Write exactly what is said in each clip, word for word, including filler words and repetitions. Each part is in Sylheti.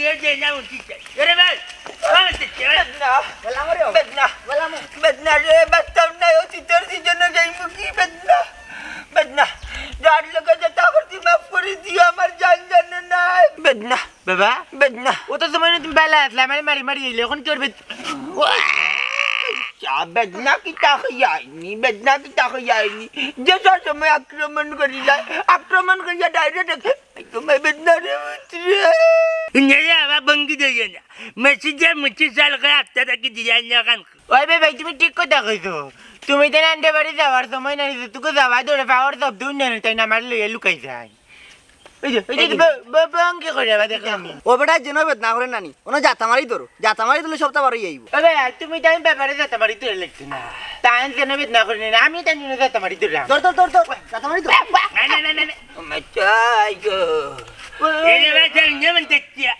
এ যে না উঠি চাই। এরে ভাই, ভাই, উঠি চাই। বেদনা। বেলা মরে। বেদনা। বেলা মরে। বেদনা রে, বাঁচতাম না, অতীতর সিজনে যাইমু কি বেদনা? বেদনা। যার লগে যেতা করছি মাফ করি দিও, আমার জান জানে নাই। বেদনা। বাবা, বেদনা। অত সময় না তুমি বালা আছলা, আমারে মারি মারি আইলে, অখন কিওর বেদ-, চা বেদনা কিতা খাইয়া আইনি, বেদনা কিতা খাইয়া আইনি। যে সব সময় আক্রমণ করিলায়, আক্রমণ করিয়া direct এক-, এই তো মা বেদনা রে উঠরে। নে রে, আবার ভঙ্গি দিয়ে না। মেসি যে মুচি চাল করে আটটা থাকি দিয়ে আইনি অখান। ওই বে ভাই, তুমি ঠিক কথা কইছো। তুমি তো নান্ডে বাড়ি যাওয়ার সময় না নিছো, তোকে যাওয়া ধরে পাওয়ার শব্দ উন্নয়ন তাই না আমার লইয়া লুকাই যায়। ওই যে, ওই যে, এই যে। ব-, ব-, ভঙ্গি করে আবার দেখো আমি। ও বেটা, যেন বেদনা করে নানি, ওনো জাতা মারি ধরো, জাতা মারি ধরলে সবটা বারই আইব। ওরে, আর তুমি তাই ব্যাপারে জাতা মারি ধরে লাগছে না। তাই যেন বেদনা করে না, আমি তাই জন্য জাতা মারি ধরলাম। ধর, ধর, ধর, ধর, জাতা মারি ধর। না, না, না, না, না। ও মা চাই গো। ও, এই যে ভাই, যাই, নিয়ম দেখিয়া।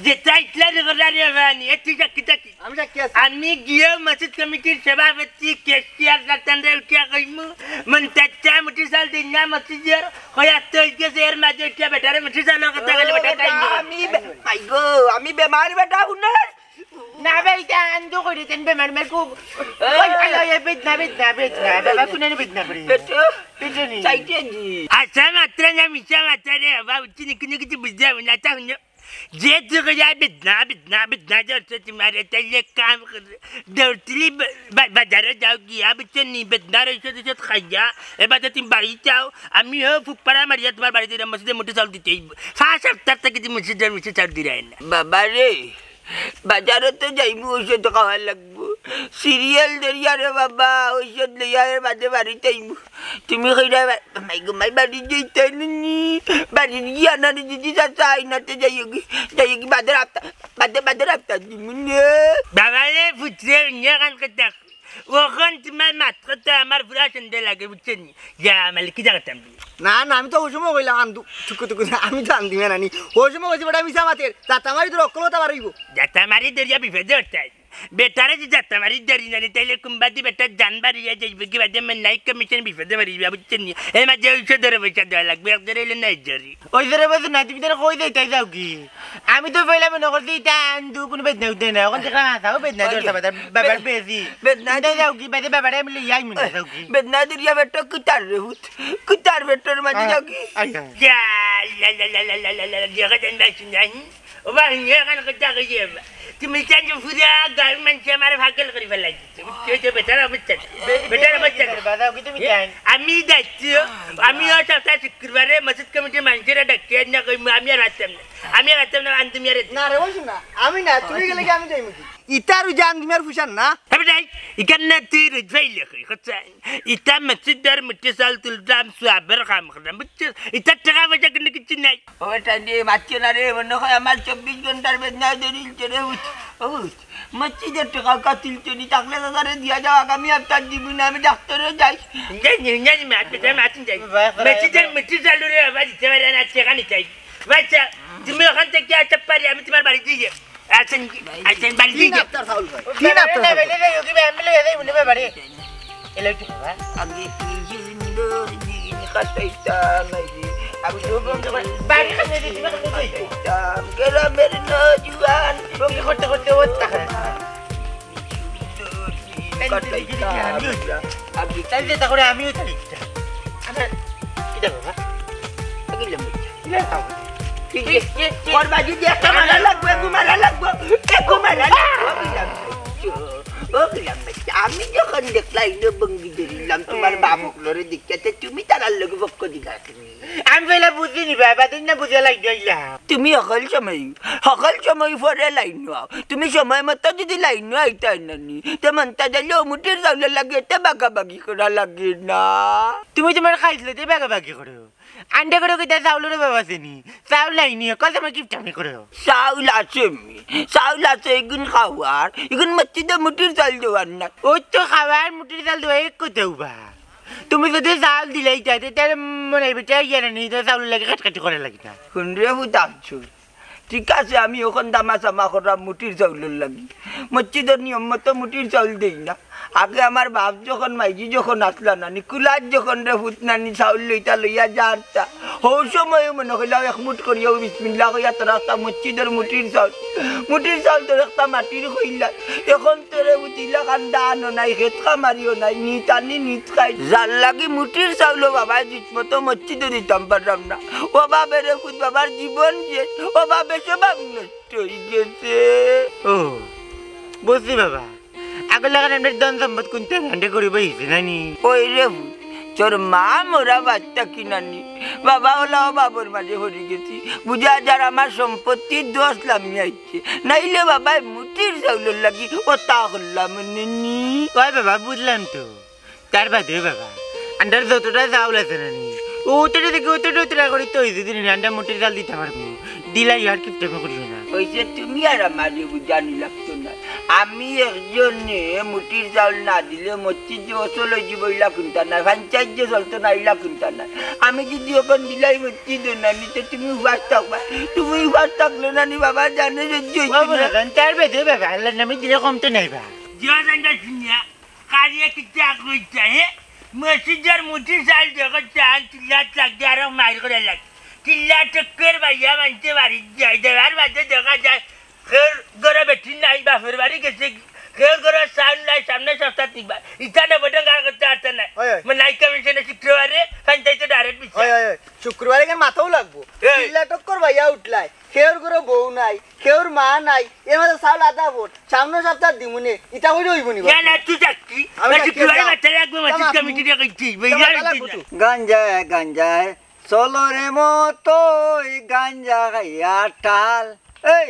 যে চাইছলা রে গলা রে বানি, এ তুই সাক্ষী থাকি। আমি সাক্ষী আছি। আমি গিয়া মসজিদ কমিটির সভাপতি কেশিয়ার রাতানরে উঠিয়া কইমু, মন চাইছে মুঠি চাউল দিন না মসজিদর, কইয়া তো হই গেছে, এর মাঝে উঠিয়া বেটারে মুঠি চাউলর কথা কইলে বেটা তাই নিয়ে। আমি বে-, মাই গো, আমি বেমার বেটা, হুনো। না ভাই, ইতা আন্দু করে দেন বেমার, মেরে খুব। ওই, ওই, ওই, ওই, বেদনা, বেদনা, বেদনা, বাবা, কোন বেদনা করে? পেটো? পেটো নি। চাইতে নি। আচ্ছা, মাত্র না, মিছা মাত্র রে, বাবা, উঠছি নি, কোনো কিছু বুঝতে হবে না, তা হুনো। যে তুই কইয়া বেদনা, বেদনা, বেদনা ধরছে তোমার, তাইলে কাম করে। দৌড়তলি বা-, বা-, বাজারে যাও গিয়া, বুঝছো নি? বেদনা রইছে, রইছে খাইয়া। এবার তো তুমি বাড়ি যাও। আমি হো ফুকপাড়া মারিয়া তোমার বাড়িত মসজিদে মুঠি চাউল দিতে অইব। পাঁচ সপ্তাহ থাকি তুমি মসজিদে মুঠি চাউল দিরায় না। বাবা রে, বাজারো তো যাইমু, ঔষধ খাওয়া লাগবো। সিরিয়াল ধরিয়া রে বাবা, ঔষধ লইয়া এর বাদে বাড়িত আইমু। তুমি কইরা বা-, মাই গো মাই, বাড়ি যাইতায় নি। বাড়ি গিয়া না রে দিদি চাচা, আইনাতে যাইওগি, যাইওগি, বাদে রাস্তা, বাদে, বাদে রাস্তা দিমু নে। বাবা রে, পুত্রে, নিয়ে কান করতে। অখন তোমার মাত কথা আমার পুরা সন্দেহ লাগে, বুঝছো নি? যা, মালিক, কি জাগাত আনবি? না, না, আমি তো ওই সময় কইলাম আন্দু, টুকু টুকু, আমি তো আন্দিমে নানি। ওই সময় কইছি বেটা মিছা মাতের, জাতা মারি তোর অক্কল কথা বারইব। জাতা মারি ধরিয়া বিপদে উঠাই। বেটারে যে জাতা মারি ধরি নানি, তাইলে কুম্বাদি বেটার জান বাড়িয়া যাইবে কি বাদে মে নাই কমিশন বিপদে বাড়িবে, বুঝছো নি? এর মাঝে ওই সে ধরে পয়সা দেওয়া লাগবে, এক ধরে হইলে নাই ধরি। ওই ধরে বলছো না, তুমি তাহলে কই যাইতায় যাও কি? আমি তো পয়লা মনে করছি ইতা আন্দু কোনো বেদনা উঠে না, অখন দেখলাম হাসাও বেদনা ওই ধরছে, যে, বাবার, বাবার বে-, বেশি। বেদনা তুমি তাই দি-, যাও কি, বাদে বাবারে আমি লইয়া আইমু না, যাও কি? বেদনা ধরিয়া বেটা কুতার রে হুত, কুতার বেটার মাঝে আ-, যাও কি? I, I. যা, লা, লা, লা, দেখা যান ভাই শুনে আইন। ও ভাই, নিয়ে এখানে কথা কইছে। তুমি চাইছো পুরা গাঁর মানষে আমারে পাগল করি ফেলাইছে। বুঝছো? এই যে বেটার অবস্থা। বে-, বেটার বে-, অবস্থা। বাজাও কি তুমি এ, জান? আমি যাইছি, আমিও সপ্তাহ শুক্রবারে মসজিদ কমিটির মানষরে ডাকিয়া না কইমু, আমি আর আইতাম না। আমি আর আইতাম না, আনতে মিয়ারে। না রে, ওই না, আমি না, তুমি গেলে কি আমি যাইমু কি? ইতার ওই যে আনতে মিয়ার ফুসান না? তবে যাই, ইখান না তুই রোজ ভাই লেখে, কথা। ইতা মসজিদর মুঠি চাউল তুলতাম, সওয়াবর কাম করতাম, বুঝছো? ইতার টেকা পয়সা কিন্তু কিচ্ছু নাই। ও বেটা রে, মাতিও না রে, মনে হয় আমার চব্বিশ ঘন্টার বেদনা ধরিল চলে, বুঝ, ও বুঝ। মসজিদর টেকা কাটিল চুরি, থাকলে দাদারে দিয়া যাও, আগামী সপ্তাহ দিবি না, আমি ডাক্তারও যাই। যাই, যাই, যাই, মাত, মাত, মাত, যাই। বাবা, মসজিদর মুঠি চাউল রে, বাবা, দিতে পারে না, টেকা নিতে চাই। বাচ্চা, তুমি ওখান থেকে আসতে পারি, আমি তোমার বাড়িতে যাই। আসেন, আসেন, বাড়িতে তিন যাই। হপ্তার চাউল ভাই। তিন হপ্তার চাউল। বেলে যাই, ওকে, আমি লইয়া যাই, উনি বাবারে। এলো একটু বাবা। আমি কি জিন্দর দিন কাটাইতাম, এই যে আমি তো বন্ধ করে বাড়ি খাইয়ে দিই, তুমি খাইয়ে দিই। কাটাইতাম, গ্রামের নজুয়ান। ওকে করতে করতে ওর টাকা। তাই তো দেখি দেখি আমিও যাই। আপনি তাই যেটা করে আমিও যাই। আমার কিটা বাবা? আগে লম্বা। কিটা বাবা? কি, কি, কি, কি? ওর বাজি দিয়ে একটা মারা লাগবো, একটু মারা লাগবো, একটু মারা লাগবো। ও গেলাম, ও গেলাম। আমি যখন দেখলাই না ভঙ্গি ধরিলাম তোমার বামুক লড়ে দেখতে, তুমি তারার লগে পক্ষ দিঘা। আমি পয়লা বুঝিনি বা, বাদে না বুঝা লাগি আইলাম। তুমি হকল সময়, হকল সময় পরে লাইন আও। তুমি সময় মতো যদি লাইন আইতায় না নি, তে মনটা যাইলে ও মুঠির চাউলর লাগি এতে বাগাবাগি করা লাগে না। তুমি তোমার খাইছলে তে বাগাবাগি করো। আন্ডা করো কিতা চাউলর অভাব আছে নি? চাউল নাই নি, হকল সময় কিপটামি করো। চাউল আছে মি, চাউল আছে, এগুন খাওয়ার, এগুন মসজিদে মুঠির চাউল দেওয়ার না। ওই তো খাওয়ার মুঠির চাউল দেওয়া এক কথা উবা। তুমি যদি চাউল দিলাইতায়, তে তার মনে বেটা ইয়ারা নেই, তো চাউল লাগে কাটাকাটি করা লাগে না। হুনরে ফুতামছু, ঠিক আছে, আমি ওখান দামা চামা করাম মুঠির চাউলর লাগি। মসজিদর নিয়ম মতো মুঠির চাউল দেই না। আগে আমার বাপ যখন, মাইজি যখন আছলা নানি, কুলাত যখন রে পুত নানি চাউল লইতা লইয়া যারতা, হউ সময় মনো কইলাম এক মুঠ করিয়াউ বিসমিল্লা কইয়া তোরা একটা মসজিদর মুঠির চাউল, মুঠির চাউল তোর একটা মাটির কইলা। এখন তোরে বুঝিলা কান্দা আনো নাই, খেত কামারিও নাই, নিত আনি নিত খাই। যার লাগি মুঠির চাউলও বাবায় ঠিকমতো মসজিদও দিতাম পারলাম না। ও বাবারে পুত বাবার জীবন শেষ, ও বাবা বেশে বাপ নষ্ট হয়ে গেছে। ও, বুঝছি বাবা। আগর লাখান এমনি ধন সম্পদ কুনটা ধান্দা করিব হইছে নানি? ওই রে, তোর মা মরা বাচ্চা কি নানি? বাবা ওলা ও বাবর মাঝে হরি গেছি। বুঝা যার আমার সম্পত্তি দশ লামি আইছে। নাইলে বাবা মুঠির চাউলর লাগি ও তা করলাম নানি। ওই বাবা, বুঝলাম তো। তার বাদে বাবা, আন্ডার যতটা চাউল আছে নানি, ও উতরে দেখি উতরে উতরে করি তো হইছে দিন আন্ডা মুঠির চাউল দিতে পারবো। দিলাই আর কিপটামি করিও না। ওই যে তুমি আর আমার বুঝানি লাগতো না। আমি একজনে মুঠির চাউল না দিলে মসজিদ যে অচল হয়ে যাবো, ইলা কুনতা নাই, পঞ্চায়েত যে চলতো না, ইলা কুনতা নাই। আমি যদি ওখান বিলাই মসজিদ না নিতে তুমি উপাস থাকবা, তুমি উপাস থাকলে নানি বাবা জানে সহ্য হইতো বাবা না। না, তার বাদে বাবা, আল্লাহর নামে দিলে কমতে নাই বা। জিও জানটা শুনিয়া, কারিয়া কিতা কইতা, হে? মসজিদর মুঠির চাউল দেখো চান, চিল্লাত লাগি আরো মাইর করে লাগে। চিল্লা টক্কর বাইয়া মানতে বাড়ি যায়, দেওয়ার বাদে দেখা যায়, খেউর ঘরো বেটি নাই, বাপর বাড়ি গেছে, খেউর ঘরো চাউল নাই, সামনে সপ্তাহ তিনবার। ইতা নেবো ডঙ্গা করতে পারতে নাই। হয়, হয়। মানে হাই কমিশনে শুক্রবারে পঞ্চায়েতে ডাইরেক্ট বিচার। হয়, হয়, হয়। শুক্রবারে কেন মাথাও লাগবো। এই। চিল্লা টক্কর বাইয়া উঠলাই, খেউর ঘরো বউ নাই, খেউর মা নাই, এর মাঝে চাউল আধা ফুট, সামনে সপ্তাহ দিমুনে, ইতা কইলে হইব নি বা? না, না, তুই যাচ্ছি। আমি না, যাচ্ছি, শুক্রবারে যাও। মাথায় লাগবো, মসজিদ কমিটি দিয়ে কইছি, বুঝলি? গাঞ্জায় গাঞ্জায় চলো রে মতই গাঞ্জা খাইয়া টাল। এই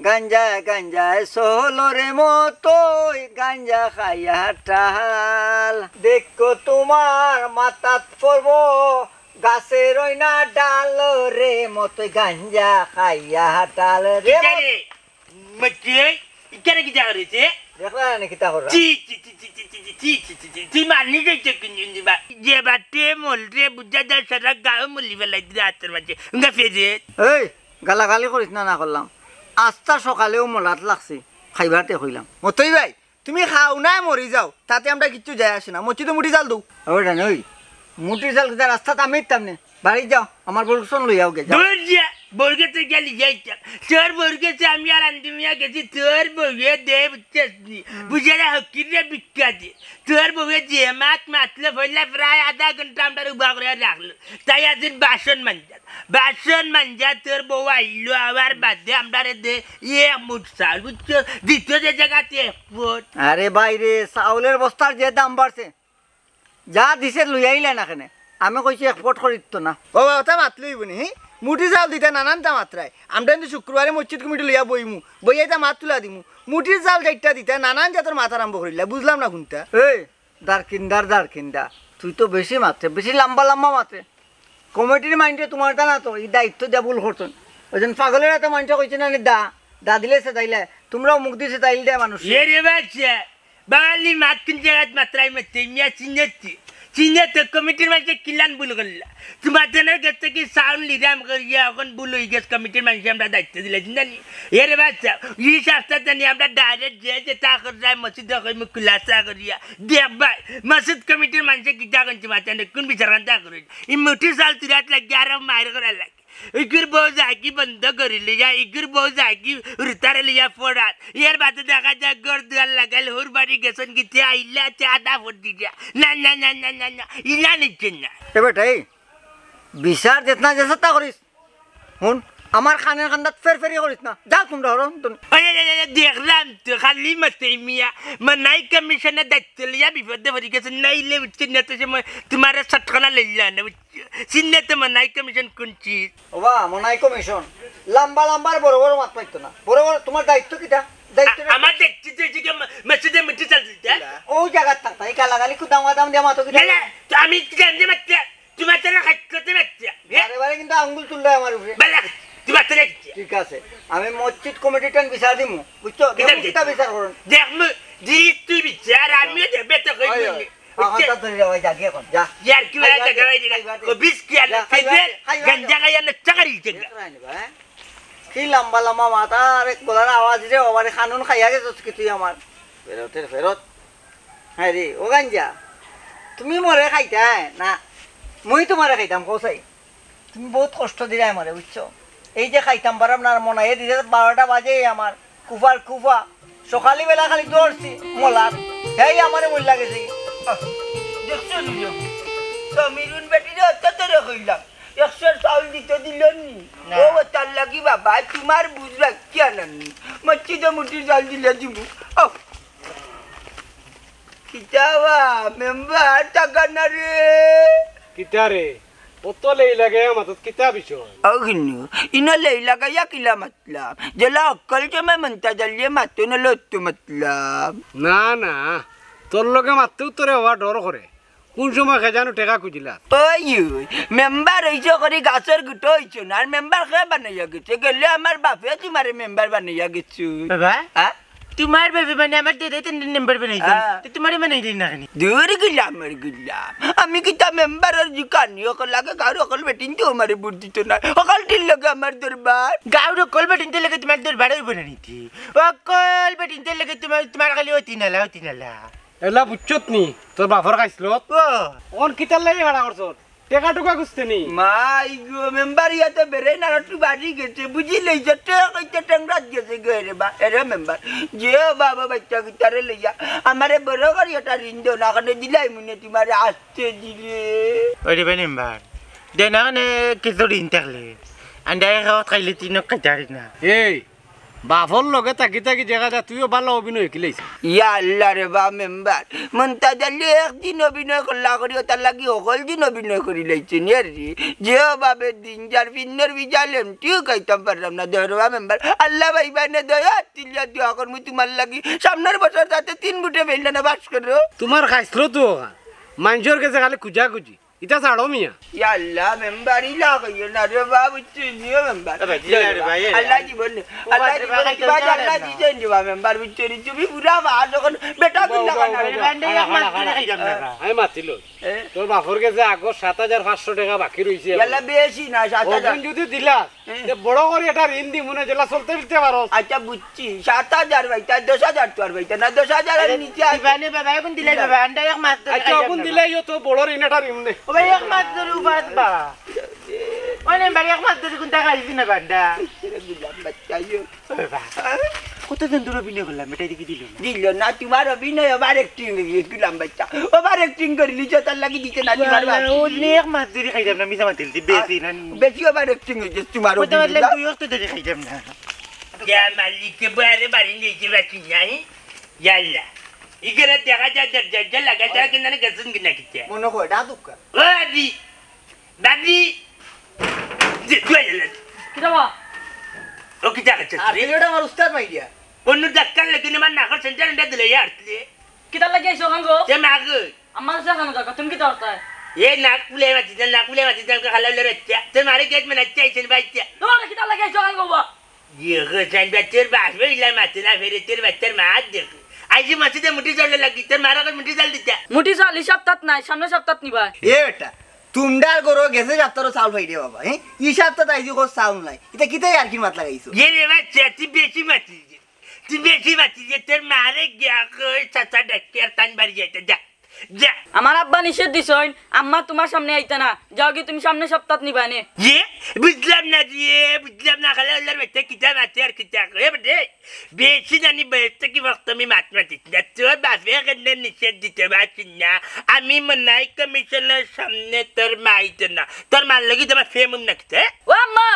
গাঞ্জায় গাঞ্জায় চলো রে মতই গাঞ্জা খাইয়া টাল। দেখো তোমার মাথাত পড়বো গাছের ওই না ডাল রে মতই গাঞ্জা খাইয়া টাল রে। কিতা রে? মতই? ইকারে কিতা করেছে? দেখলা না কিতা কররা? ছি, ছি, ছি, ছি, ছি, ছি, ছি, ছি, ছি, ছি, ছি, ছি, মানি যাইছে কিন্তু বা। যে বাটে মলরে বুঝা যায় সারা গাঁও মলি ফেলাই দিলে হাতের মাঝে। উঙ্গা ফেরে। এই, গালাগালি করিস না, না করলাম। আস্তা সকালেও মলাত লাগছি, খাইবারতে কইলাম। মতই ভাই, তুমি খাও না মরি যাও, তাতে আমরা কিচ্ছু যায় আসে না। মসজিদে মুঠি চাল দৌ। ওটা নই, মুঠি চাল কিতা রাস্তাত আমি দিতাম নে। বাড়ি যাও, আমার বউর গেছে লইয়াও গে, যাও। দূর যা, বউর গেছে গেলি যাইতাম। তোর বউর গেছে আমি আর আন্দি মিয়া গেছি, তোর বউয়ে দে, বুঝছস নি? হুম। বুঝে না, হকির রে ভিক্ষা দে। তোর বউয়ে যে মাত মাতলে, ফইলা প্রায় আধা ঘন্টা আমরা উবা করে রাখলো। তাই আজ বাসন মাঞ্জা। বাসন মাঞ্জা তোর বউ আইলো, আবার বাদে আমরারে দে, এ মুঠ চাল, বুঝছো? দ্বিতীয় যে জায়গাতে এক ফুট। আরে ভাই রে, চাউলের বস্তার যে দাম বাড়ছে, যা দিছে লইয়া আইলা না কেনে? আমি কইছি এক ফুট করি দিত না। ও বাবা, তা মাতলে হইব নি, হি? মুঠি চাউল দিতে নানান তা মাত্রায়। আমরা কিন্তু শুক্রবারে মসজিদ কমিটি লইয়া বইমু, বইয়া তা মাত তুলা দিমু। মুঠির চাউল চাইরটা দিতে নানান জাতর মাত আরম্ভ করিলা, বুঝলাম না কোনটা। এই, দারকিন্দার দারকিন্দা, তুই তো বেশি মাতরে, বেশি লম্বা লম্বা মাতরে। কমিটির মাইনষে তোমার তা না তো, এই দায়িত্ব দিয়া ভুল করছইন। ওই দিন পাগলের হাতে মাইনষে কইছে না নি, দা, দা দিলে সেদাইলে, তোমরাও মুখ দিয়ে সেদাইল দেয় মানুষ। এ রে বাচ্চা, বাঙালি মাত কোন জায়গাত মাত্রায় মাতছে, মিয়া চিনেছি। চিনে তো কমিটির মাইনষে কিলান ভুল করলা। তোমার জনের গেছ থেকে চাউল নিরাম করিয়া এখন ভুল হয়ে গেছে, কমিটির মাইনষে আমরা দায়িত্ব দিলে, চিন্তা নি? এ রে বাচ্চা, ই শাস্তা জানি আমরা ডাইরেক্ট যে যেটা করে যায়, মসজিদে কই মুখ খুলাসা করিয়া। দেখ ভাই, মসজিদ কমিটির মাইনষে কিতা করছে মাথা নেই, কোন বিচার কান্তা করে? ই মুঠি চাল তুরাত লাগে, আরো মাইর করা লাগে। ইগুর বউ যাকি বন্ধ করি লিয়া, ইগুর বউ যাকি রুতারে লিয়া ফোড়াত। এর বাদে দেখা যায় ঘর দুয়ার লাগাইল, হুর বাড়ি গেছইন গিতে আইলা তে আধা ফুট দিয়া। না, না, না, না, না, না, ইলা নিচ্ছেন না। এ বেটা, এই বিচার যেত না যেত তা করিস। হুন, আমার কানের কান্দাত ফেরফেরি করিস না। যাও তোমরা হরো, তুমি। ওই, ওই, ওই, ওই, দেখলাম তো, খালি মাতে মিয়া। মনাই কমিশনের দায়িত্ব লিয়া বিপদে পড়ি গেছে, নাইলে উঠছে না তো সময় তোমার সটকনা লইলা না, উঠছে। চিনলে তো মনাই কমিশন কোন চিজ? ওবা, মনাই কমিশন। লম্বা লম্বা আর বড় বড় মাত পাইতো না। বড় বড়, তোমার দায়িত্ব কিতা? দায়িত্ব আ-, আমার দায়িত্ব তো হচ্ছে গিয়ে ম-, মসজিদে মিটি চাল দিতে, হ্যাঁ? ও জায়গার থাকতা, এই গালাগালি কুদাম গাদাম দিয়া মাতো কিতা? না, না, তো আমি কি জানি মারতে? তোমার তো না খাইতে মারতে, হ্যাঁ? বারে বারে কিন্তু আঙ্গুল তুললে আমার উপরে। বেলা, তোমার তো না কিচ্ছু। ঠিক আছে, আমি মসজিদ কমিটির টান বিচার দিমু, বুঝছো? কিতা দেখমু বিচার? কিতা বিচার করুন। দেখমু, দি তুই বিচার, আমিও দেখবে তো কই হয়, বললি। হয়। এখন বুঝছো? তো ধরে যাওয়াই যাক এখন, যা। ইয়ার কি খাই বেলা বাদ দে, দেখা হয় দিলা? খাই বাদ দে। ও বিষ কি আর যা, খাই বাদ দে, খাই বাদ দে। গাঞ্জা খাইয়া নষ্ট করি দিছে। দেখো না, হ্যাঁ? কি লম্বা লম্বা মাথা, আরে গলার আওয়াজ রে, বাবারে কানুন খাইয়া গেছস কি তুই আমার? ফেরত, ফেরত। আরে ও গাঞ্জা, তুমি মরে খাইতায় না, মুই তুমারে খাইতাম, কও চাই। তুমি বউত কষ্ট দিলায় আমারে, বুঝছো? এই যে খাইতাম পারাম না, আর মনাইয়া দিছে বারোটা বাজে আমার কুফার কুফা। সকালি বেলা খালি দৌড়ছি মলার, হেই আমারে মইল্লা গেছে। আহ, দেখছো নি রে? সমীরুন বেটিরে অত্যাচারে কইলাম, একশো চাউল দিতে দিল নি। না। ও তার লাগি বাবা, তুমার বুঝ রাখিয়া নানি, মসজিদে মুঠি চাউল দিলে দিমু। ও, কিতা বা, মেম্বার টাকা না রে। কিতা রে? অত লেই লাগাইয়া মাতত কিতা বিষয়? অ গিন্নু, ইনো লেই লাগাইয়া কিলা মাতলাম? যেলা অক্কল সময় মন্তাজ আলিয়ে মাতো না লত্তু মাতলাম। না, না, তোর লগে মাততেউ তোরে অবা ডর করে। কুন সময় কে জানো টেকা খুজিলা? ওই, ওই, মেম্বার অইছো করি গাছর গুটো অইছো না। আর মেম্বার কে বানাইয়া গেছে? গেলে আমার বাপে তুমারে মেম্বার বানাইয়া গেছে। বাবা? হ্যাঁ? তুমার বাপে মানে আমার দাদায় তো মেম্বার বানাইছে। হ্যাঁ। তো তুমারে বানাইলে না কেনে? দূর গিলাম আর গিলাম। আমি কিতা মেম্বারর জুকানি? অকল লাগে গাঁওর অকল বেটিন্তে আমারে ভোট দিত না। অকলটির লগে আমার দরবার। গাঁওর অকল বেটিন্তে লগে তুমার দরবার অইবো না নি তে? অকল বেটিন্তে লগে তুমার, তুমার খালি অতি নালা, অতি নালা। এলা বুঝছত নি? তোর বাপর খাইছলত? ও। অখন কিতার লাগি খাড়া করছত? টেকা টুকা খুজতে নি? মাই গো, মেম্বার ইয়াতে বেরেন আর একটু বাড়ি গেছে, বুঝি লইছে, টেকা কইতে টেংরাত গেছে গো, এরে বা, এরে মেম্বার। যে বাবা বাচ্চা কিতারে লইয়া, আমারে বড় করি একটা ঋণ দেও না, কারণ দিলাই মনে তুমারে আসতে দিলে। ওরে বা মেম্বার, দে না মানে কিছু ঋণ থাকলে, আন্ডা এক খাওয়াত খাইলে তিন খাইতে পারি না। এই, বাপর লগে থাকি থাকি দেখা যায় তুইও ভালা অভিনয় শিখিলাইছস। ইয়া আল্লাহ রে বা মেম্বার, মন্তাজ আলী একদিন অভিনয় করলা করি, অতার লাগি হকল দিন অভিনয় করি লাইছে নি রে। যে ভাবে দিন যার, ফিন্নর বিজা লেমটিও খাইতাম পারলাম না। দেও রে বা মেম্বার, আল্লাহ ভাই বাইনে দয়া তিলিয়া দোয়া করমু তুমার লাগি। সামনর বছর যাতে তিন বুটে বেইল না বাস করো। তুমার খাইছলত তো অখান, মানষর গেছে খালি খুজাখুজি। ইতা ছাড়ো মিয়া। ইয়া আল্লাহ, মেম্বার ইলা কইও না রে বা, বুঝছো নি ও মেম্বার? এ ভাই, দিলা রে ভাই, এ। আল্লাহ জীবন দে, ও আল্লাহ ভাই, জীবন দে, ভাই, ভাই, আল্লাহ ভাই। দিছেন রে বা মেম্বার, বুঝছো নি? তুমি পুরা বা যখন বেটা উবা, তুললা উবা, কানা উবা, রে। উবা। এবার দে, এক মাস ধরে খাইলাম না। আমি মাতিল। এ? তোর বাপর গেছে আগর সাত হাজার পাঁচশো টেকা বাকি রইছে। ইয়াল্লা বেশি না, সাত হাজার। অগুন যদি দিলা, এ। তে বড় করি একটা ঋণ দি মনে যেলা চলতে ফিরতে পারো। আচ্ছা, বুঝছি। সাত হাজার ভাইটা, দশ হাজার তো আর ভাইটা না, দশ হাজার আর আরে, নিচে আর দিবানে বাবা, অগুন দিলাই বাবা, আন্ডা এক মাস ধরে আচ্ছা, খাইলাম অগুন না। দিলাই ইয়ো তো বড় ঋণ একটা ঋণ নে। ও ভাই, এক মাস ধরে উপাস বা। ওই নে ভাই, এক মাস ধরে কুন্তা খাইছি না বান্ডা। ছেড়ে দিলাম, বাচ্চা ইয়ো। ও বাবা, কতদিন ধরে অভিনয় করলাম, এটা দেখি দিল না। দিল না, তুমার অভিনয় over acting অইগেছে, গুলাম বাচ্চা। Over acting করিলিছো, তার লাগি দিছে না, তুমার বাবা। ও নে এক মাস ধরে খাইলাম না, মিছা মাতিল দি, বেশি না। বেশি over acting অইগেছে তুমার কত অভিনয়। মারলাম, দুই অক্ত ধরে খাইলাম না। ইয়া মালিক, কে বারে বারে নিয়ে গেছে বাকি নাই। ইয়াল্লা। ইগরে দেখা যায়, দরজা, দরজা লাগা যায়, কিনা গেছেন কিনা কিতা? মনে হয়, ডাক উক্কা। ও আদি, বাবি! যে, তুই এলে। কিতা বা? ও কিতা করছে আর রে? তুই ওটা আমার উস্তাদ মাইডিয়া। অন্য ডাক্তার লেগে আমার নাকর সেন্টার এন্টার দিলে ইয়ার তুই। কিতা লাগি আইছো অখান গো? সে মা গো। আমার কাছে অখান যাও, তুমি কিতা করতায়? এ নাক ফুলে মাতি দে, নাক ফুলে মাতি দে, আমাকে হালা উলে রাখছে। তোর মারে গেট মে নাচতে আইছেন বাইতে। তোমার কিতা লাগি আইছো অখান গো বা? ইয়ে গো, জান বা, তোর বাপ হইলা মাতে না ফেরে, তোর বাচ্চার মা আর দেখো। আইজি মাসে দে মুঠি চাউল লাগি, তোর মারা করে মুঠি চাউল দিতা। মুঠি চাউল ই সপ্তাত নাই, সামনে সপ্তাত নিবা। এ বেটা, তুমরার ঘরো গেছে সপ্তারও চাউল পাই রে বাবা, হ্যাঁ? ই সপ্তাত আইজি কো চাউল নাই। ইতা কিতা ইয়ার্কির মাত লাগাইছো? এ রে বাচ্চা, তুই বেশি মাতিস যে। তুই বেশি মাতিস যে, তোর মারে গিয়া কই চাচা ডাকিয়ার তান বাড়ি যাইতে যা। যা। আমার আব্বা নিষেধ দিছইন, আম্মা তুমার সামনে আইতা না। যাওগি তুমি সামনে সপ্তাত নিবানে। ইয়ে? বুঝলাম না রে, বুঝলাম না। খালি আল্লাহর বাচ্চা কিতা মাতে আর কিতা কয়। এ বেটা, বেশি জানি বয়স থাকি ফক্ত আমি মাত মাতিস না। তোর বাপে কেনে নিষেধ দিতে পারছিস না। আমি মনাই কমিশনের সামনে তোর মা আইতো না। তোর মার লাগি তোমার ফেম না কিতা? ও আম্মা!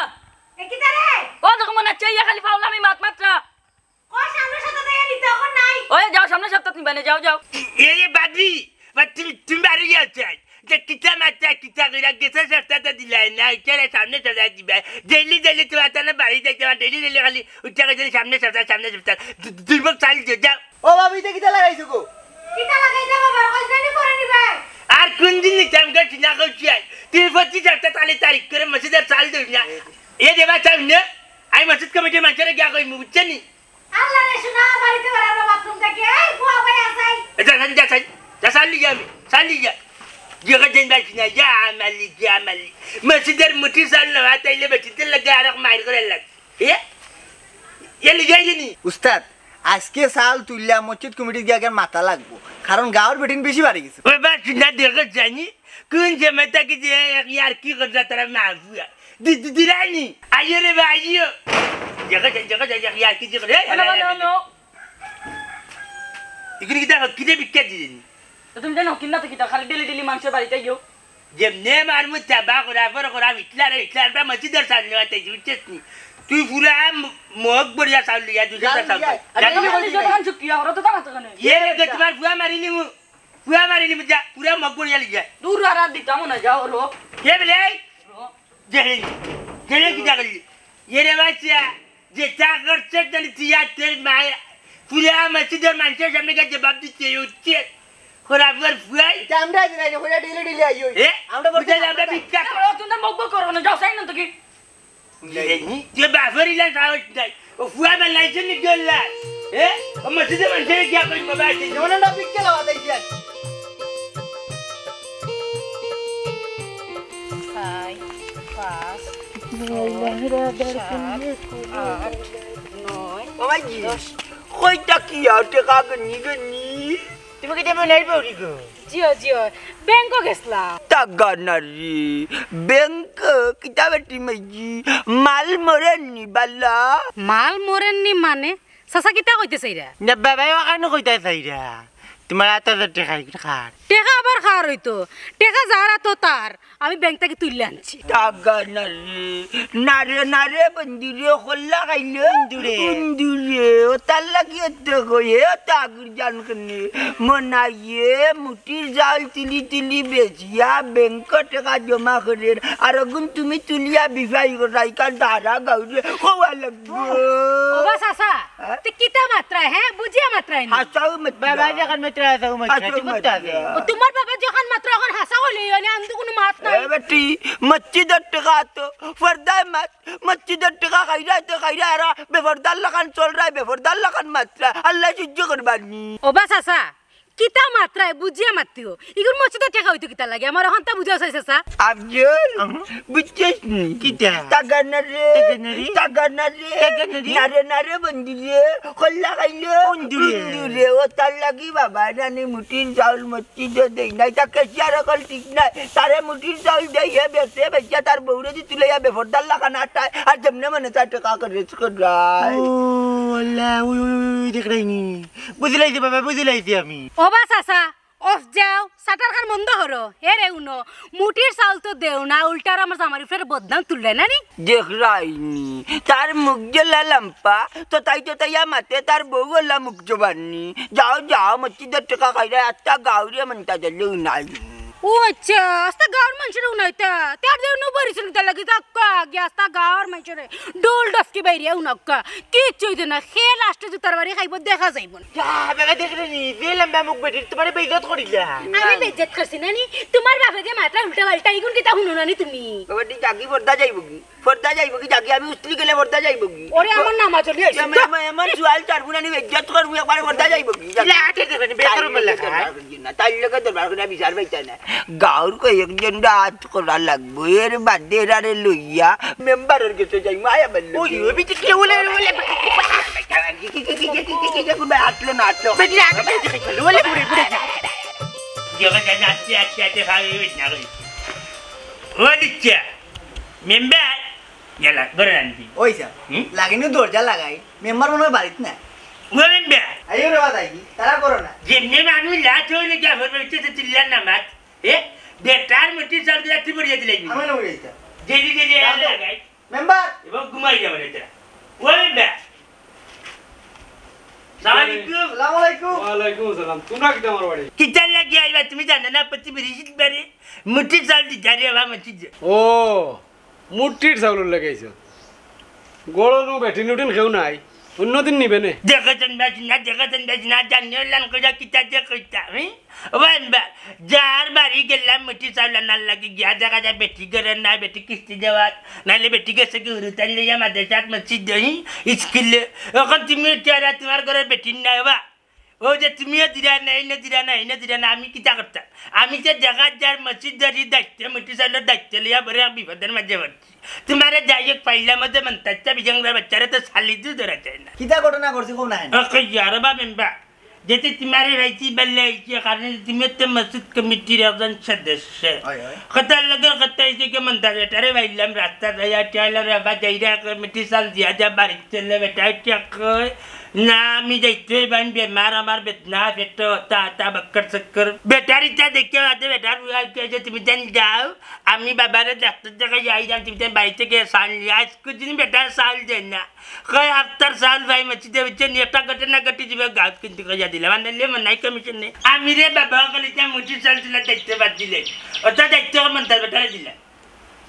এ কিতা রে? ও দেখো মনে হচ্ছে ইয়া খালি ফাউলামি মাত মাতরা। ক সামনে সপ্তাত দিয়া নিতে অখন নাই। ওই যাও, সামনে সপ্তাত নিবানে, যাও, যাও। এ, এ, বাবি, বা তুমি, তুমি বাড়ি যাও চাই। যে কিতা মাতা, কিতা কইরা গেছে সপ্তাত দিলাই না, ইটারে সামনে সপ্তাত দিবা। ডেইলি, ডেইলি তোমার তানে বাড়ি যাইতে আমার, ডেইলি, ডেইলি খালি উঠে গেছে সামনে সপ্তাত, সামনে সপ্তাত। দু-, দু-, দুই বক চাল দিয়ে যাও। ও বাবি, ইটা কিতা লাগাইছো গো? কিতা লাগাইছো বাবা? কইছনি করে নিবে? আর কোন দিন নিতাম গো, চিনা কইছি আই। তুই পঁচিশ সপ্তাত তাহলে তারিখ করে মসজিদের চাল দেই না। এ দেবা চাল নে। আমি মসজিদ কমিটির মানুষরে গিয়া কইমু, বুঝছনি? আল্লাহ রে, শোনা, বাড়িতে বেড়াবো বাথরুম থেকে। এই, ফুয়া ভাই, আসাই। এ, যা, যা, যা, যা, যা, সালি যা, আমি, সালি যা। ইয়ে, দিন যাইছি না, যা, আমালি, যা, আমালি। মসজিদের মুঠি চাল নেওয়া, তাইলে মসজিদের লাগে আর এক মাইর করে লাগে। এ? এ লিয়ে যাইনি? উস্তাদ, আজকে চাল তুললে মসজিদ কমিটির গিয়া আগে মাথা লাগবো। কারণ গাঁওর বেটিন বেশি বাড়ি গেছে। ওই বা চিন্তা দেখো জানি, কোন সময় থাকি যে এক ইয়ার কি করছে তারা মা বুয়া। দি-, দি-, দিলাইনি। আইও রে বা, আইও। দেখো যাই, দেখো যাই, এক ইয়ার কি যে করে। এই, হ্যালো, এই, হ্যালো, এই, হ্যালো। এগুলি কি দেখো, কিনে বিখ্যাত দিলেনি? তো তুমি জানো কিনা তো কিতা, খালি ডেলি ডেলি মানুষের বাড়িতে গিয়েও। যেমনে মারমু চাবা করা, বড় করা, হিটলার, হিটলার, বা মসজিদের সামনে আতে বুঝছিস নি? তুই পুরা ম-, মগ বড়িয়া চাউল লইয়া, দুশো চাউল লইয়া। আরে, জানি তুমি না। যতক্ষণ চুপ, কি হলো তো দাঁড়াতো কেন? ইয়ে রে, তোমার ফুয়া মারি নিমু, ফুয়া মারি নিমু, যা, পুরা মগ বড়িয়া লইয়া। দূর আর আর দিতাম না, যাও হলো। কে বলে? এই? হলো। জেনে, জেনে কি দেখলি? ইয়ে রে বাচ্চা, যেটা করছে জানি তুই আর তোর মায়ে পুরা মসজিদের মানুষের সামনে গিয়ে জবাব দিতে হচ্ছে। খরাফর ফুয়াই। এটা আমরা দিলাই না, ওরা ডেলি ডেলি আইও। এ? আমরা বলতে বুঝে আমরা ভিক্ষা করি। তোমরা মকবো করো না, যাও, সাইন না তো কি? বুঝে যায়নি? তুই বাফরিলা সাহস নাই। ও ফুয়া বানাইছে নি গেলা? এ? ও মসজিদে মানুষের কি আপনি বাবা আছে? যেমন আমরা ভিক্ষা লাগাতে গিয়া। ছয়, পাঁচ, ছয়, সাত, আট, নয়, ও ভাইজি, দশ। কইটা কি আর টেকা গনি গনি? তুমি কি তেমন নাই বউরি গো? জিও, জিও, ব্যাংকো গেছলাম। টাকা না রে, ব্যাংক কিতা বেটি মাইজি, মাল মরেননি বালা। মাল মরেননি মানে? চাচা কিতা কইতে চাইরা? না বাবাই ওখানে কইতে চাইরা। তোমার আতো তো টেকা খার। টেকা আবার খার হইতো। টেকা যার আতো তার। আমি ব্যাংক থাকি তুললে আনছি। টাকা না রে, না রে, না রে, বন্ধু রে, কল্লা খাইলে। বন্ধু রে। বন্ধু রে, ও তার লাগি এত কই, এ তো আগুর জান কেনে। মনাইয়ে মুটির চাউল তিলি তিলি বেচিয়া ব্যাংক টেকা জমা করের। আর অগুন তুমি তুলিয়া বিফাই করাই কান তারা গাউরে খোয়া লাগবো। ও বা চাচা, হ্যাঁ? তে কিতা মাতরায়, হ্যাঁ? বুঝিয়া মাতরায় নি। হাসাও মাতরা। বাবা যখন মাতরা, হাসাও মাতরা, হাসাও ঠিক মাতরা। আছে। ও, তোমার বাবা যখন মাতরা, এখন হাসা হইলে, মানে, আমি তো কোনো মাত নাই। এ বেটি, মসজিদের টেকা তো, পর্দায় মাত, মসজিদের টেকা খাইরা তো খাইরা, এরা বেপর্দার লাখান চলরায়, বেপর্দার লাখান মাতরা, আল্লাহ সহ্য করবার নি। ও বা চাচা, কিতা মাতরায়, বুঝিয়া মাতিও। ইগুর মসজিদর টেকা হইতো কিতা লাগে? আমার এখন তা বুঝাও চাই চাচা। আফজল, আহা। বুঝছিস নি? কিতা? টাকা না রে, টাকা না রে? টাকা না রে, টাকা না রে? না রে, না রে, বন্ধু রে, কল্লা খাইলে। বন্ধু রে। বন্ধু রে, ও তার লাগি বাবা জানি মুটির চাউল মসজিদে দেই নাই, তা ক্যাশিয়ার অকল ঠিক নাই, তারে মুটির চাউল দেই, হে বেচে, বেচিয়া তার বউরে দি তুলে ইয়া বেপর্দার লাখান আটায়, আর যেমনে মনে চায় টেকা করে করায়। ও আল্লাহ, ওই, ওই, ওই, ওই, দেখ রাইনি। বুঝিলাইছি বাবা, বুঝিলাইছি আমি। ও বা চাচা, অফ যাও, শাটার খান বন্ধ করো। হে রে উনো, মুটির চাউল তো দেও না, উল্টা আর আমার জামার উপরে বদনাম তুললে না নি? দেখ রাইনি, তার মুখ যেলা লাম্পা, তো তাই তো তাইয়া মাতে, তার বউ ওলা মুখ জবাননি। যাও, যাও, মসজিদর টেকা খাইরা, আস্তা গাউরে মনটা দিলেও নাই। ও আচ্ছা, আস্তা গাউর মানুষের উনাইতা, তার যে উনো বরিছেন কিতা লাগি, তা আক্কা, আগে আস্তা গাউর মানুষের ডোল ডফকি বাইরে উনাক্কা, কিচ্ছু হইতো না, খে লাস্টে জুতার বাড়ি খাইব, দেখা যাইব না। যা, বেটা দেখলে নি, যে লম্বা মুখ বেটির, তোমারে বেইজ্জত করিলা। আমি বেইজ্জত করছি না নি? তোমার বাপে যে মাতরা উল্টা পাল্টা, ইগুন কিতা হুনো না নি তুমি? বাবা, তুই জাগি পর্দা যাইব কি? পর্দা যাইব কি? জাগি আমি উস্ত্রি গেলে পর্দা যাইব কি? ওরে, আমার নামা চলি আইছে। এমন, এমন, এমন জুয়াল চারবো না নি, বেইজ্জত করবো, একবারে পর্দা যাইব কি? ইলা, আটে দেবে নি, বেকার মল্লা খায়। না, তাই লোকে দরবার করে বিচার পাইতা না। গাউর কয়েকজন রাত করা লাগবো, এর বাদে এরারে লইয়া মেম্বারর গেছে যাই, মায়া বলল। ওই, ওই, বিটি কি বলে, বলে? হাঁটলো না, হাঁটলো। বেটি, আগে বেটি, বলে, বলে, বলে। দেখো, যা, যা, আস্তে, আস্তে, আস্তে, ভাবি, ওই না, ওই। ও দিচ্ছে, মেম্বার, গেলা, ঘরে আনবি। ওই স্যার, হুম? লাগিনি দরজা লাগাই, মেম্বার মনে হয় বাড়িত না। ও মেম্বার। আইও রে বাদ আইবি, তারা করো না। যেমনি মানুষ লাট হইলে কি আবার বেরোচ্ছে তো চিল্লার না মাত। এ, বেটার মধ্যে সব দিলা তুই বড়িয়ে দিলে কি? আমি না বড়িয়ে দিতাম। জেলি জেলি যাও তো। লাগাই। মেম্বার। এবং ঘুমাই যাবে না তোরা। ও মেম্বার। সালাম আলাইকুম। সালাম আলাইকুম। ওয়ালাইকুম আসসালাম। তোমরা কিতা আমার বাড়ি? কিতার লাগি আইবা তুমি জানো না? প্রতি বিরিশিত বারে মুঠি চাল দি জারি আবা মসজিদ। ও, মুঠির চাউলর লাগি আইছো। গরো নু বেটিন উঠিন কেউ নাই। অন্যদিন নিবে নে। দেখেছেন বেশ না, দেখেছেন বেশ না, জানিও লান কইরা কিতা যে কইতা, হুম? ও মেম্বার, যার বাড়ি গেলাম মুঠি চাউল আনার লাগি গিয়া দেখা যায় বেটি ঘরে নাই, বেটি কিস্তি দেওয়ার, নাইলে বেটি গেছে কি হুরুতান লইয়া মাদ্রাসাত মসজিদ দেই, স্কুলে। এখন তুমি উঠিয়া তোমার ঘরে বেটি নাই বা? ও যে তুমিও দিরা না, এই না দিরা না, এই না দিরা না, আমি কিতা করতাম? আমি যে দেখা যার মসজিদ ধরি দায়িত্ব, মুঠি চাউলর দায়িত্ব লইয়া বড় এক বিপদের মাঝে পড়ছি। তোমারে যাই হোক পাইলাম, ওদের মন্তাজটা বিজঙ্গরা বাচ্চারা তো শালি দুধ ধরা যায় না। কিতা ঘটনা করছি, কোন আইন? ও কই, আরে বা মেম্বার, যেতে তোমারে পাইছি ভালা অইছে, কারণ তুমি তো মসজিদ কমিটির একজন সদস্য। অয়, অয়। কথার লগে কথা অইছে কি, মন্তাজ বেটারে পাইলাম রাস্তাত, আইয়া ঠেলাইলাম রে বাবা, যাইরা কমিটির চাউল দিয়া যা বাড়িত চলে। বেটায় কয়, "না, আমি যাইতে অইবো, আমি বেমার, আমার বেদনা, পেটো, তা, তা, বক্কর চক্কর।" বেটার ইতা দেখিয়া বাদে বেটার বুয়া কয় যে, "তুমি যেন যাও, আমি বাবারে ডাক্তার দেখাইয়া আইরাম, তুমি যেন বাড়ি থাকি চাউল নিয়া।" আইজকু দিন বেটায় চাউল দেয় না। কয়, "হাপ্তার চাউল ভাই মসজিদে, বুঝছো নি? একটা ঘটনা ঘটি যিবো গাঁওত, কিন্তু কইয়া দিলাম।" আর নাইলে মনাই কমিশন নেই। আমি রে বাবা, অকল ইতা মুঠির চাউল তুলার দায়িত্ব বাদ দিলে। অতা দায়িত্ব মন্তাজ বেটারে দিলাম।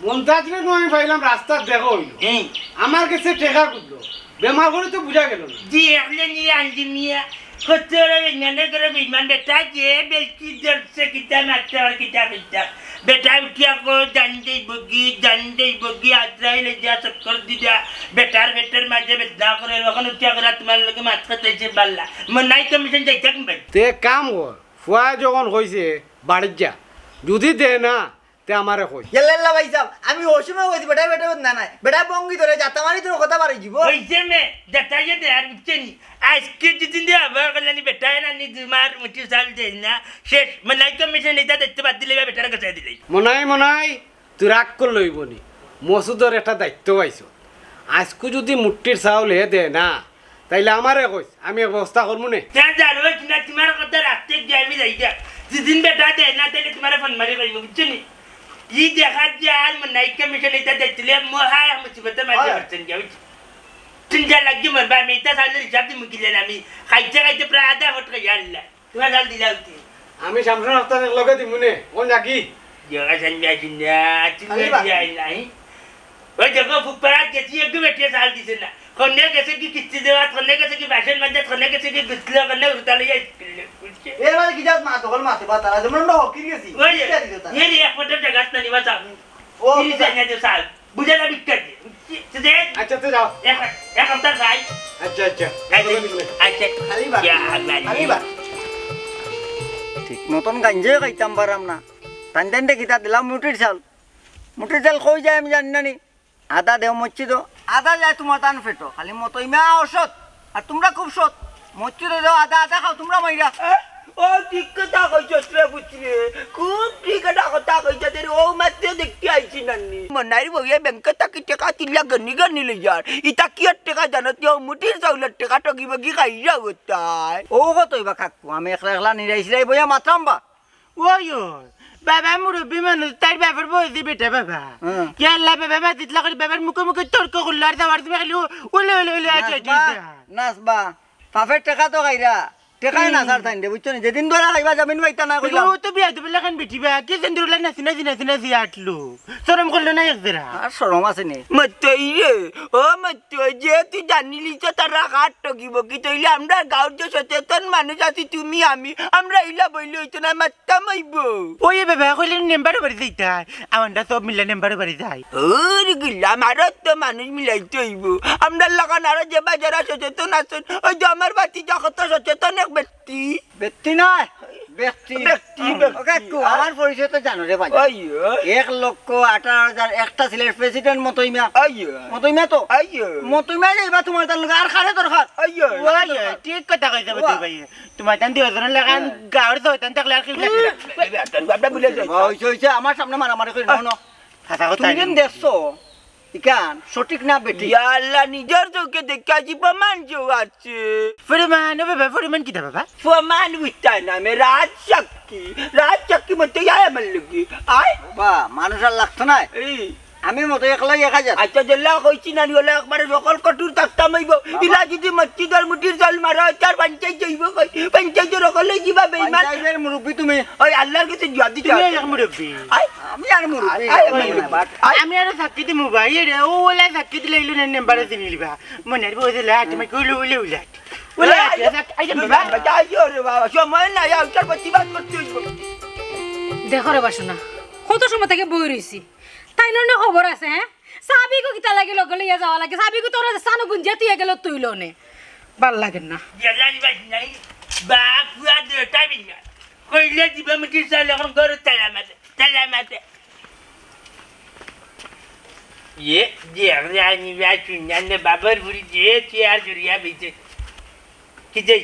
মন্তাজরে নু আমি পাইলাম, রাস্তাত দেখা অইলো। হুম। আমার গেছে টেকা খুজলো। বেমার করি তো বুঝা গেলো না। জি, এখলে নিয়ে আনছি মিয়া। কত বড় বেইমানে করে বেইমান বেটা, যে বেলকি ধরছে কিতা মারতে আর কিতা কিতা। বেটা উঠিয়া কয়, "জান দেই বগি, জান দেই বগি, আজরাইল যা চক্কর দিদা।" বেটার পেটর মাঝে বেদনা করে, অখন উঠিয়া কয়, "তোমার লগে মাত কথা অইছে বালা।" মনাই কমিশন যাইতাম ভাই। তে কাম কর, ফুয়ায় যখন কইছে, বাড়িত যা। যুদি দে না, তে আমারে কইস। ইয়াল্লা, ইয়াল্লা ভাইসাব, আমি অউ সময় কইছি, বেটার পেটো বেদনা নাই। বেটা বঙ্গি ধরে, জাতা মারি ধরে কথা বাড়ি যিবো। অইছে মে, জাতা যে দে আর বুঝছে নি। আইজকু দুদিন দে আবার কইলানি বেটায় নানি তোমার মুঠির চাউল দেয় না। শেষ, মনাই কমিশন ইতা দায়িত্ব বাদ দিলে বেটার গেছে দিলে। মনাই, মনাই, তুই রাগ করলে অইবো নি। মসুদর একটা দায়িত্ব পাইছো। আইজকু যুদি মুঠির চাউল হে দে না, তাইলে আমারে কইস, আমি এক ব্যবস্থা করমু নে। যা, যা, রোজ না তোমার কথা রাখতে গিয়া আমি যাই গিয়া। দুদিন বেটা দেয় না, তাইলে তোমারে ফোন মারি কইমু, বুঝছো নি? ই দেখা যায় আর মনাই কমিশন ইতা দেখলে মহা এক মুসিবতের মাঝে অয়। পড়ছেন গিয়া, বুঝছো? চিন্তা লাগি মরবা, আমি ইতা চাউলর হিসাব দিমু কিলা আমি? খাইতে খাইতে প্রায় আধা ফুট খাইয়া আল্লাহ। তোমার চাউল দিলা উঠি। আমি শামসুল আফতাব এক লগে দিমু নে, কোন রাখি? জগা চাইন বিয়া চিন্তা, তুমি খালি বাদ। দিয়া নাই। ওই দেখো, ফুকপাড়াত গেছি, একটু বেটিয়ে চাউল দিছে না। কনে গেছে কি কিস্তি দেওয়া, কনে গেছে কি বাসন মাজা, কনে গেছে কি গুছলা, কনে উঠা লইয়া স্কুলে, বুঝছে? এর মানে কি জাত মাত, হল মাতে বা তারা, যেমন আমরা হকির গেছি, ওই, কি জানি তো তারা? এর এক ফটো জায়গা না নিবা চাউল। ও, তিরিশ হাজার চাউল। বুঝে না বিক্রি দিয়ে। বুঝছে? আচ্ছা, তো যাও। এক, এক হপ্তাহ যাই। আচ্ছা, আচ্ছা। যাই, যাই। আচ্ছা। খালি বাদ। ইয়া, আল্লাহ। খালি বাদ। ঠিক মতন গাঞ্জে খাইতাম পারাম না। টান টান দে কিতা দিলাম মুঠির চাউল। মুঠির চাউল কই যায় আমি জানি না নি। আধা দেও মসজিদো, আধা যায় তোমার তান পেটো। খালি মতইমা অসৎ, আর তোমরা খুব সৎ। মসজিদো দেও আধা, আধা খাও তোমরা মাইরা। এ, ও ঠিক কথা কইছস রে পুত্রে, খুব ঠিক একটা কথা কইছস রে। ও মাত্র দেখতে আইছি নানি। মনাইর বউয়ে ব্যাংকে থাকি টেকা তুলিয়া গনি গনি লইয়ার। ইতা কিয়র টেকা জানো? তে ও মুঠির চাউলর টেকা, ঠগি বগি খাইরা গোটায়। ও কত অইবা কাকু, আমি একলা একলা নিরাই সিরাই বইয়া মাতরাম বা। ওই, ওই, বাবা মুরব্বি মানুষ, তাইর বাপর বয়সী বেটা বাবা। হুম। ইয়াল্লা বাবা, মাতিতলা করি বাবার মুখে মুখে তর্ক করলো, আর যাওয়ার তুমি খালি উলে উলে উলে আটি আটি নাচবা, নাচবা। বাপের টেকা তো খাইরা, টেকায় না হুম। ছাড় তাইন দে, বুঝছো নি? যেদিন ধরা খাইবা, জামিন পাইতা না কইলাম। ও তো বিয়া দিবে লাখান বেটি বা, কি সুন্দর উলা নাচি নাচি নাচি নাচি আটলো। শরম করলো না এক জেরা? আর শরম আছে নি? মতই রে, ও মতই, যে তুই জানিলি তো তারা হাত ঠকিব কি? তইলে আমরা গাঁওর যে সচেতন মানুষ আছি, তুমি আমি, আমরা ইলা বইলে অইতো না, মারতাম অইব। ওই বাবা, কইলে মেম্বারর বাড়ি যাইতায়, আমরা সব মিলা মেম্বারর বাড়ি যাই। ওরে গিলা, আমারও তো মানুষ মিলাইতে অইব। আমরা লাখান আরো যে বা যারা সচেতন আছেন, ওই যে আমার বাতি যা কত সচেতন এক ব্যক্তি। ব্যক্তি নয়, ব্যক্তি। ব্যক্তি, ও ব্যক্তি। কাকু, আমার পরিচয় তো জানো রে ভাই। ওই, ওই। এক লক্ষ আঠারো হাজার একটা সিলেট প্রেসিডেন্ট মতইমা। ওই, ওই। মতইমা তো? ওই, ওই। মতইমা যে এবার তোমার তার লগে আর কারে দরকার? ওই, ওই। ওই, ওই, ঠিক কথা কইছে ওয়া। মতই ভাই। তোমার তান দুইজনের লাখান হ্যাঁ। গাঁওর শয়তান থাকলে আর কি লাগে? হুম। আমরা ভুলে যাই। ওই, ওই, ওই, আমার সামনে মারামারি করি না, না। কথা কথা তুমি যেন দেখছো, ইখান সঠিক না বেঠিক? ইয়া আল্লাহ, নিজর চউখে দেখিয়া আইছি, প্রমাণ কেউ আছে? প্রমাণ, ও বাবা, প্রমাণ কিতা বাবা? প্রমাণ বুঝতায় না, আমি রাজ সাক্ষী, রাজ সাক্ষী মতই আয় আমার লগে, আয়। বা, মানুষ আর লাগতো না। এই। আমি মতই একলাই এক হাজার। আচ্ছা, যেলা কইছি না, ওলা একবারে সকল কঠোর থাকতাম অইব। বাবা। ইলা যদি মসজিদর মুঠির চাউল মারা অয়, তার পঞ্চায়েত যাইব কই? পঞ্চায়েতর সকলে কিবা বেইমান। পঞ্চায়েতর মুরব্বি তুমি। ওই আল্লাহর কাছে জুয়া দিতে তুমি হবে। এক মুরব্বি। আয়। আমি আর মুরব্বি। আয়, আয়, আয়, আয়। আমি আরো সাক্ষী দিমু ভাই, এরে, ও ওলা সাক্ষী দিলে ইলু নে মেম্বারে চিনি লিবা। মনে আর বউ দিলে, তুমি কইলে উলে উলে। উলে, আয়, আয়, আয়, আয়, বাবা। আয়, আয়, রে বাবা, সময় নাই, আউটার প্রতিবাদ করতে অইব। দেখো রে বাসনা, কত সময় থাকি বই রইছি। তাইনর নে খবর আছে, হ্যাঁ? চাবিগু কিতা লাগি লগে লইয়া যাওয়া লাগে? চাবিগু তোরা সানো গুঞ্জিয়া তুই গেল তুই লনে। ভাল লাগে না। জেলা নিবাস নাই, বাপ ফুয়া দুটাই বিনা। কইলে দিবা মুঠির চাউল, এখন ঘরে তালা মারে, তালা মারে। ইয়ে, যে আমরা নিবা শুনলাম না, বাবার বুড়ি যে চেয়ার জড়িয়া বেঁচে। কি যাই?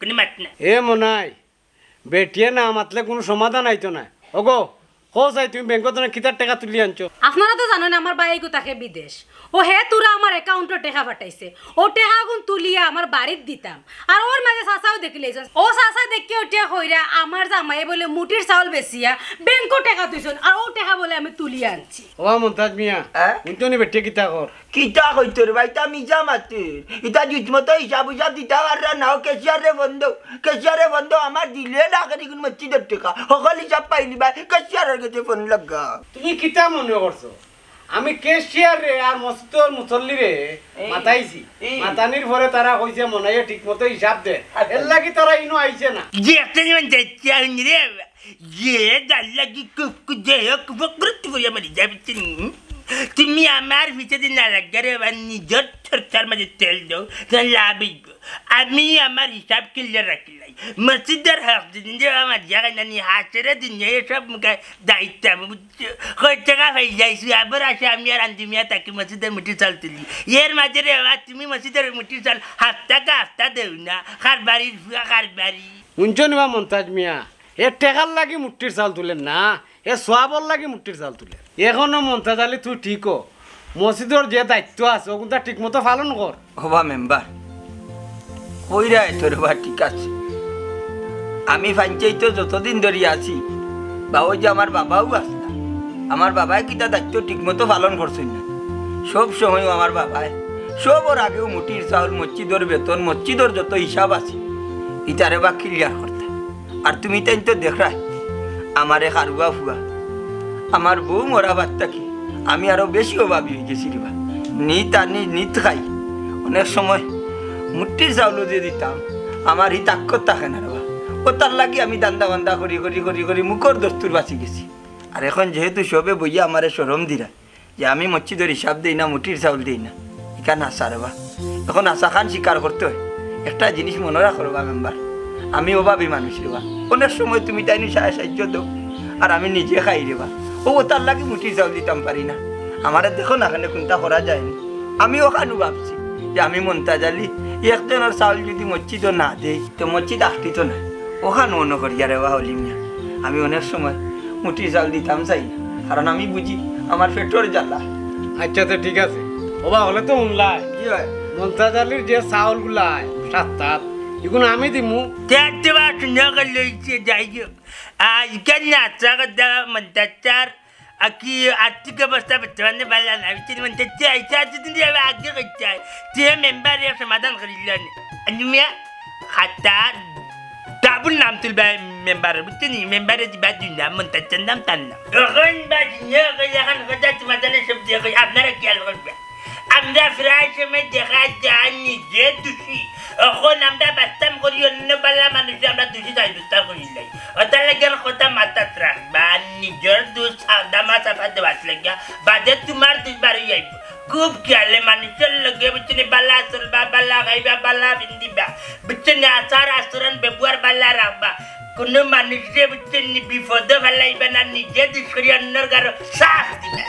কুনু মাত নাই। এ মনাই, বেটিয়ে না মাতলে কুনু সমাধান আইতো নায়। ওগো, কও চাই তুমি ব্যাংকত থনে কিতার টেকা তুলি আনছো? আপনারা তো জানইন আমার ভাইগু থাকে বিদেশ। অউ হে থুড়া আমার অ্যাকাউন্টো টেকা পাঠাইছে। অউ টেকাগুন তুলিয়া আমার বাড়িত দিতাম। আর অউর মাঝে চাচাও দেখিলাইছইন। অউ চাচা দেখিয়া উঠিয়া কইরা আমার জামাইয়ে বুলে মুটির চাউল বেচিয়া ব্যাংকো টেকা থইছইন। আর অউ টেকা বুলে আমি তুলিয়া আনছি। ওবা মন্তাজ মিয়া, হ্যাঁ? হুনছো নি বেটিয়ে কিতা কর? কিতা কইতো রে বা, ইতা মিছা মাতর। ইতা ঠিকমতো হিসাব হিসাব দিতা পাররা না, অউ ক্যাশিয়াররে ফোন দেও, ক্যাশিয়াররে ফোন দেও, আমার দিলে না করি কুনু মসজিদর টেকা, হকল হিসাব পাইলিবায়, ক্যাশিয়ারর গেছে ফোন লাগা। তুমি কিতা মনে করছো? আমি ক্যাশিয়াররে আর মসজিদর মুসল্লিরে এই, মাতাইছি। এই। মাতানির পরে তারা কইছে মনাইয়ে ঠিকমতো হিসাব দে। আচ্ছা। এরলাগি তারা ইনো আইছে না। যে একটা জীবন যাচ্ছে আমি রে, যে ডাল লাগি কুকু যে হোক, বকরত করিয়া মারি যাবে তুমি। তুমি আমার পিছে দি না লাগে রে, বা নিজর চরকার মাঝে তেল দেও, তে লাভ অইবো। আমি আমার হিসাব ক্লিয়ার রাখিলাই। মসজিদর হক দিন যে আমার জায়গায় নানি হাসরে দিন যে সব মুখে দায়িত্ব আমি বুঝছো। কয় টেকা পাইলাইছি, আবার আসে আমি আর আন্দি মিয়া তাকি মসজিদর মুটির চাউল তুলি। এর মাঝে রে বা তুমি মসজিদর মুটির চাউল হাপ্তা কা হাপ্তা দেও না। কারবারির ফুয়া কারবারি। হুনছো নি বা মন্তাজ মিয়া, এ টেকার লাগি মুটির চাউল তুলের না, এ সওয়াবর লাগি মুটির চাউল তুলের। এখনো মন্তাজ আলী তুই ঠিক অ, মসজিদর যে দায়িত্ব আছে অগুনতা ঠিকমতো পালন কর। ওবা মেম্বার, কইরায় তো রে বা ঠিক আছে। আমি পঞ্চাইতো যতদিন ধরি আছি, বা অউ যে আমার বাবাও আছলা, আমার বাবায় কিতা দায়িত্ব ঠিকমতো পালন করছইন না। সব সময় আমার বাবায়, সবর আগেউ মুটির চাউল, মসজিদর বেতন, মসজিদর যত হিসাব আছে, ইতারে বা ক্লিয়ার করতা। আর তুমি তাইন তো দেখরায়, আমারে কারুয়া ফুয়া, আমার বউ মরা বাদ থাকি আমি আরো বেশি অভাবী অইগেছি রে বা। নিত আনি, নিত খাই, অনেক সময় মুটির চাউলও যে দিতাম, আমার হি তাক্কত থাকে না রে বা। অতার লাগি আমি ধান্দা বান্দা করি, করি, করি, করি মুখর দস্তুর বাঁচি গেছি। আর এখন যেহেতু সবে বইয়া আমারে শরম দিরা, যে আমি মসজিদর হিসাব দেই না, মুটির চাউল দেই না, ইখান হাছা রে বা। এখন হাছাখান স্বীকার করতে অয়। একটা জিনিস মনো রাখো রে বা মেম্বার, আমি অভাবী মানুষ রে বা। অনেক সময় তুমি তাইন সাহায্য দেও, আর আমি নিজে খাই রে বা। অউ অতার লাগি মুটির চাউল দিতাম পারি না। আমারে দেখো না, কেনে কুনতা করা যায়নি। আমি অখানউ ভাবছি যে আমি মন্তাজ আলী, একজনর চাউল যদি মসজিদো না দেই, তে মসজিদ আখটিতো না। অখান মনো করিয়া রে বা অলি মিয়া, আমি অনেক সময় মুটির চাউল দিতাম চাই না, কারণ আমি বুঝি আমার পেটর জ্বালা। আচ্ছা, তে ঠিক আছে। ওবা, অইলে তো হুনলায়। জি অয়। মন্তাজ আলীর যে চাউলগুলা আয়, সাত সাত, ইগুন আমি দিমু। তে আচ্ছা বা, হুনিয়া গেল অইছে, যাই হোক। আইজকাল নাচা কথা মন্তাজ চাচার, আকি আর্থিক অবস্থা বর্তমানে ভালা না, বুঝছইন? মন্তাজ চাচা আইসা যদি আগে কইতা, তে মেম্বারে সমাধান করিল নে। আনু মিয়া, খাতা ডাবল নাম তুলবা মেম্বারর, বুঝছইন নি? মেম্বারে দিবা দুই নাম, মন্তাজ চাচার নাম, তার নাম। অখন বা দুনিয়া কই, অখন কথা সমাধানে সব দিয়া কই, আপনারা খেয়াল করবা। আমরা প্রায় সময় দেখা যায় নিজে দোষী। অখন আমরা বাঁচতাম করি অন্য ভালা মানুষরে আমরা দোষী সাব্যস্ত করিলাই। অতার লাগি আর কথা মাথাত রাখবা, নিজর দোষ দামা চাপা দেওয়ার লাগিয়া বাদে তুমার দোষ বারই আইবো। খুব খেয়ালে মানুষর লগে, বুঝছইন নি, ভালা চলবা, ভালা খাইবা, ভালা পিন্দিবা, বুঝছইন নি, আচার আচরণ ব্যবহার ভালা রাখবা। কুনু মানুষরে, বুঝছইন নি, বিপদো ফালাইবা না, নিজে দুষ করি অন্যর গারো চাপ দিবা।